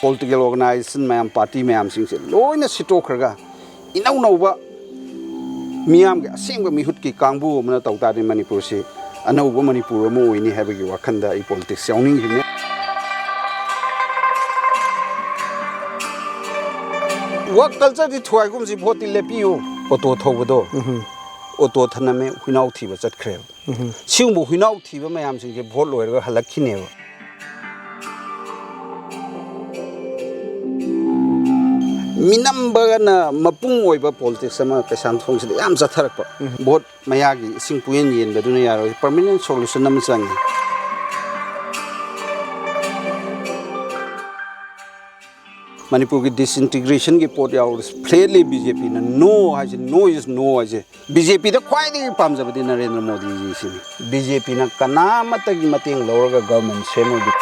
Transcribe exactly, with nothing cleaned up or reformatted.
Political organisation ꯃꯌꯥꯝ, party ꯃꯌꯥꯝꯁꯤꯡꯁꯦ ꯂꯣꯏꯅ ꯁꯤꯠꯇꯣꯛꯈ꯭ꯔꯒ ꯏꯅꯧ ꯅꯧꯕ ꯃꯤꯌꯥꯝꯒꯤ ꯑꯁꯦꯡꯕ ꯃꯤꯍꯨꯠꯀꯤ ꯀꯥꯡꯕꯨ ꯑꯃꯅ ꯇꯧ ꯇꯥꯔꯗꯤ ꯃꯅꯤꯄꯨꯔꯁꯤ ꯑꯅꯧꯕ ꯃꯅꯤꯄꯨꯔ ꯑꯃ ꯑꯣꯏꯅꯤ ꯍꯥꯏꯕꯒꯤ ꯋꯥꯈꯜꯗ ꯑꯩ ꯄꯣꯂꯤꯇꯤꯛꯁ ꯌꯥꯎꯅꯤꯡꯈꯤꯕꯅꯤ꯫ ꯋꯥꯔꯛ ꯀꯜꯆꯔꯗꯤ ꯊꯨꯒꯥꯏꯒꯨꯝꯁꯤ, ꯚꯣꯠꯇꯤ ꯂꯦꯞꯄꯤꯌꯨ꯫ ꯑꯣꯇꯣ ꯊꯧꯕꯗꯣ, ꯑꯣꯇꯣ ꯊꯅꯝꯃꯦ, ꯍꯨꯏꯅꯥꯎ ꯊꯤꯕ ꯆꯠꯈ꯭ꯔꯦꯕ꯫ ꯁꯤꯒꯨꯝꯕ ꯍꯨꯏꯅꯥꯎ ꯊꯤꯕ ꯃꯌꯥꯝꯁꯤꯡꯁꯦ ꯚꯣꯠ ꯂꯣꯏꯔꯒ ꯍꯜꯂꯛꯈꯤꯅꯦꯕ꯫ ꯃꯤꯅꯝꯕꯅ ꯃꯄꯨꯡ ꯑꯣꯏꯕ ꯄꯣꯂꯤꯇꯤꯛꯁ ꯑꯃ ꯀꯩꯁꯥꯝꯊꯣꯡꯁꯤꯗ ꯌꯥꯝ ꯆꯠꯊꯔꯛꯄ꯫ ꯚꯣꯠ ꯃꯌꯥꯒꯤ ꯏꯁꯤꯡ ꯄꯨꯌꯦꯟ ꯌꯦꯟꯕꯗꯨꯅ ꯌꯥꯔꯣꯏ, ꯄꯔꯃꯤꯅꯦꯟ ꯁꯣꯂꯨꯁꯟ ꯑꯃ ꯆꯪꯉꯤ꯫ ꯃꯅꯤꯄꯨꯔꯒꯤ ꯗꯤꯁꯏꯟꯇꯤꯒ꯭ꯔꯦꯁꯟꯒꯤ ꯄꯣꯠ ꯌꯥꯎꯔꯁꯨ ꯐ꯭ꯂꯦꯠꯂꯤ ꯕꯤ ꯖꯦ ꯄꯤꯅ ꯅꯣ ꯍꯥꯏꯁꯦ, ꯅꯣ ꯏꯁ ꯅꯣ ꯍꯥꯏꯁꯦ꯫ ꯕꯤ ꯖꯦ ꯄꯤꯗ ꯈ꯭ꯋꯥꯏꯗꯒꯤ ꯄꯥꯝꯖꯕꯗꯤ ꯅꯔꯦꯟꯗ꯭ꯔ ꯃꯣꯗꯤꯖꯤꯁꯤꯅꯤ꯫ ꯕꯤ ꯖꯦ ꯄꯤꯅ ꯀꯅꯥꯃꯠꯇꯒꯤ ꯃꯇꯦꯡ ꯂꯧꯔꯒ ꯒꯚꯔꯟꯃꯦꯟ ꯁꯦꯝꯃꯣꯏꯗꯤ꯫